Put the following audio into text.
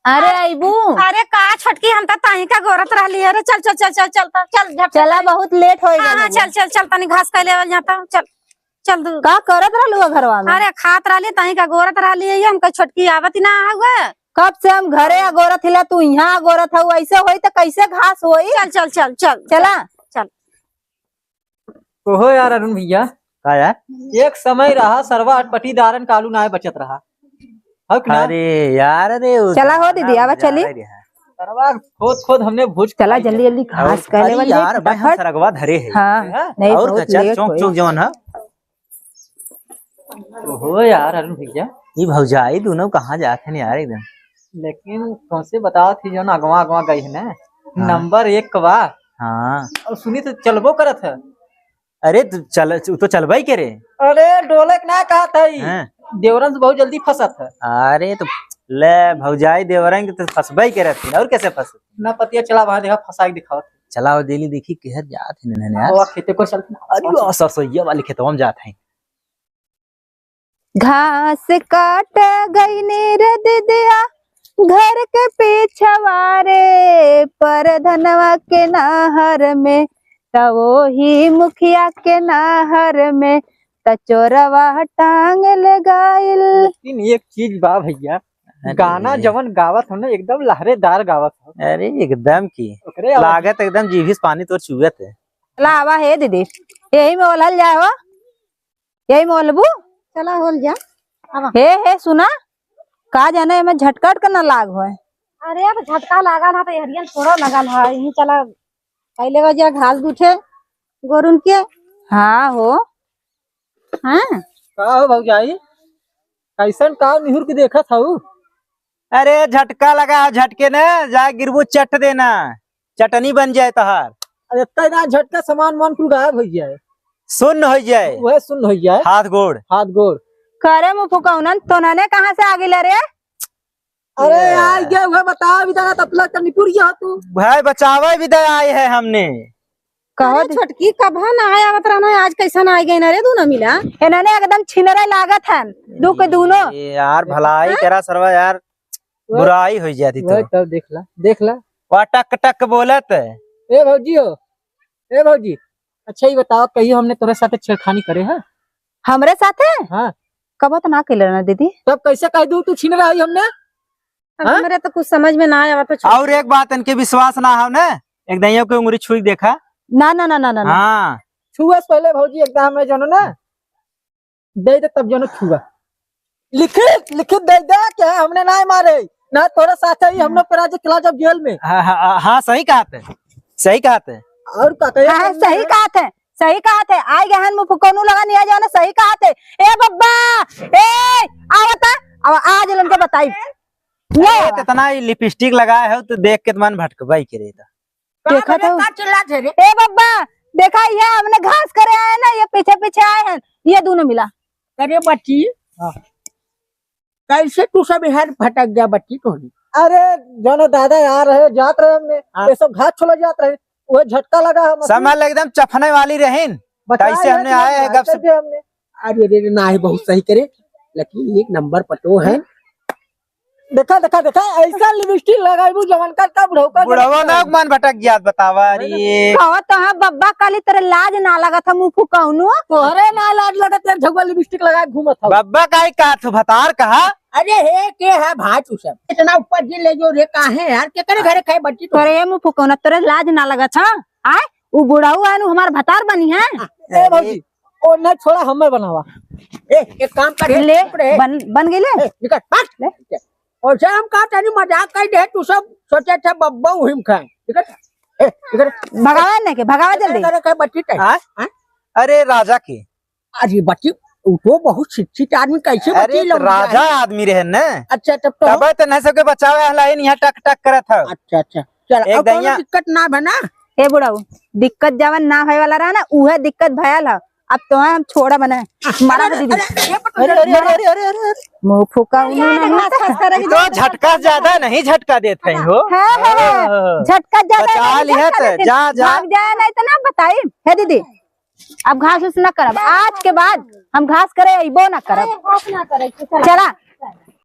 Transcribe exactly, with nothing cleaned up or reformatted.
अरे अइबू। अरे का छोटकी, हम त ताही का गोरत रहली। अरे चल, चल, चल, चल, चल, त चल, झट से चला, चल। बहुत लेट होइ हाँ, गइल हाँ, बा। चल, चल, चल, तनी घास खाइ लेवल जाता। चल, चल दू। का करत रहलू ह घरवा में? अरे खात रहली, ताही का गोरत रहली है, हम कही छोटकी आवत ही ना हुआ। कब से हम घरे अगोरत हिला, तू इहाँ अगोरत हऊ, अइसे होई त कइसे घास होई? चल, चल, चल, चल। चला। चल। ओहो यार अरुण भइया, का यार? एक समय रहा सरवा अटपटीदारन का आलू नाय बचत रहा। हौ कि ना? अरे यार, अरे उ चला हो दीदी, आवा चली। सरवा खोद खोद हमने भूज चला खाई जल्दी है। जल्दी घास और कर ले अरे वाले यार, भाई हम फटाफट। सरगवा धरे है। हाँ, हाँ? नहीं, और बहुत कच्चा लेट चौंक होए। चौंक जवन है। ओहो यार अरुण भइया। ई भौजाई दुनो कहाँ जात हन यार एकदम? लेकिन कौसे बतावत ही जौन अगवा अगवा गई है ना, हाँ। नंबर एक क बा। हाँ। और सुनी त चलबो करत है। अरे त चल, उ तो चलबई करे। अरे डोले के ना कहत है। हाँ। देवरन से बहुत जल्दी फंसत है। अरे त ले भौजाई देवरन के त फंसबई करत है, और कैसे फंसत? ना पतिया चला वहाँ देखा फंसा के दिखावत है। चला वो डेली देखी केहर जात है नन्हे यार। वो खेते को चल। अरे वो सरसोईया वाली खेतवा में जात है। घास काट गइनी रे दिदिया, घर के पिछवारे, परधनवा के नहर में, त ओही मुखिया के नहर में, त चोरवा टांग ले गइल। लेकिन एक चीज बा भइया, अरे। गाना जवन गावत हो ना, एकदम लहरेदार गावत हो। अरे एकदम की। ओकरे आवाज लागत एकदम जीभी से पानी तोर चुअत है। लावा हे दीदी, यही में ओलहल जाए हो। यही में ओलबू? चला होल जा। आवा। हे, हे, सुना, का जाने एमे झटका उटका ना लाग होए। अरे, अब झटका लागल है तो हरियन थोड़ो लगल है, यहीं चला पहले बजिया घास गूठे गोरुन के। हाँ हो। हाँ। का हो भौजाई, कैसन का निहुर के देखत हऊ? अरे झटका लगा, झटके न जाए गिरबू चट देना, चटनी बन जाए तहार। अरे इतना ना झटका सामान मान कुल गायब होइ जाए। सुन्न होइ जाए। वह सुन्न होइ जाए। हाथ गोड़। हाथ गोड़। करे मुँह फुकौनन, तोनने कहाँ से आ गइल रे? अरे ए। आ गया, वह बताओ भी दादा, तब लग निपुर गया हो तू। भाई बचावे भी दे आए है हमने। कहो अरे दे। छोटकी, कबहन आए आवत रहना है, आज कैसन आए गए ना रे, दूनो मिला? इन्हने एकदम छिनरे लागत हन, दू के दूनो। ए यार, भलाई हाँ? करा सरवा यार, वो बुराई होइ जाती वो तो। तब देख ला, देख ला। वा टक टक बोलत। ए भौजी हो, ए भौजी, अच्छा ये बताओ, कहियो हमने तोरे साथे छेड़खानी करे है? हमरे साथे? हाँ। कबो तो ना कइले ना दीदी। तब कैसे कह दू तू छिनरा हई हमने? अब हाँ? हमरे तो कुछ समझ में ना आवा तो छोड़। और एक बात, इनके विश्वास ना हो ना, एक दइयों के उंगली छुई देखा। ना, ना, ना, ना, ना, ना। हाँ। छुए से पहले भौजी एकदम में जनो ना, दे दे तब जनो छुआ। लिखित, लिखित दे दे कि हमने ना मारे, ना तोरे साथ ही हम लोग पर आज चला जाओ जेल में। हाँ, हाँ, हाँ, हाँ, सही कहत है, सही कहत है। और का कहे हाँ, तुमने? सही कहत है, सही कहत है। आइ गए हन मुँह फुकौनू लगा नहीं आ जाओ ना, सही कहत है। ए बब्बा, ए, आवता, अब आज इनके बताई। ले अरे, आवा। इतना ही लिपस्टिक लगाए हो तो देख के तो मन भटकबाई के रहता। का देखा बे, तो। का चिल्लात है रे? ए बब्बा, देखा ये हमने घास करे आए ना, ये पीछे पीछे आए हैं, ये दूनो मिला। अरे बच्ची, हाँ। कैसे तू सब यहाँ भटक गया बच्ची तोहरी? अरे जानो दादा आ रहे, जात रहे हमने, हाँ। ये सब घास छोला जात रहे, वो झटका लगा हम समझ ले एकदम चफने वाली रहीन। बचा कैसे लिया हमने तुम, आए हैं भाग गप से। कैसे हमने? अरे रे रे, ना है बहुत सही करे, लेकिन एक नंबर पटो है। देखा, देखा, देखा, ऐसा लिपस्टिक लगाइबू जवन का तब बुढ़ऊ का बुढ़वा ना मन भटक गया, बतावा अरे। रे। कहो तो हाँ बब्बा, काली तेरे लाज ना लगत है मुँह फुकौनू। तोहरे ना लाज लगत है, झगुआ लिपस्टिक लगा के घूमत हौ। बब्बा काहे कहत हो, भतार कहा? अरे हे, के है भाई तू सब? इतना ऊपर जी ले जो रे, काहे यार? केकरे घरे खाए बच्ची तू? अरे मुँह फुकौना, तेरे लाज ना लगत है? आय, उ बुढ़ऊ आनु हमार भतार बनी है। ए भौजी, ओ ना छोड़ा, हमें बनावा। ए, एक काम कर, ले, चुप रहे। बन, बन गई ले। ए, निकल, हट। ले। और से हम कहा तनी मजाक कर दे, तू सब सोचे थे बब्बा उहिम खाए। ठीक है? ए, ठीक है? भगावा नहीं के, भगावा जल्दी। अरे, अरे, बच्ची थे। हाँ? हाँ? अरे, राजा के। अरे, बच्ची, वो तो बहुत शिक्षित आदमी, कैसे अरे, बच्ची तो लोग राजा जाए? आदमी रहे न। अच्छा, तब तो तब तो नहीं सबके बचावे हला, इन यहाँ टक टक करत है। अच्छा, अच्छा। चल, एक अब कोनो दइया दिक्कत ना बना। ए बुढ़ऊ, दिक्कत जवन ना होए वाला रहा ना, उहे दिक्कत भयल ह। अब तो हम छोड़ा बने, मारा अरे, दीदी। अरे, ये पकड़। अरे, अरे, अरे, अरे, अरे, अरे। मुंह फूका उन्होंने ना। ये तो झटका ज्यादा नहीं झटका देते हैं हो। हाँ, हाँ, हाँ। हाँ। झटका ज्यादा बचा नहीं लिया झटका तो, देते हैं। जा, जा। भाग जाए नहीं तो ना बताई। हे दीदी, अब घास उस ना करब। आज के बाद हम घास करे अइबो ना करब। अरे, घास ना करे, चला। चला।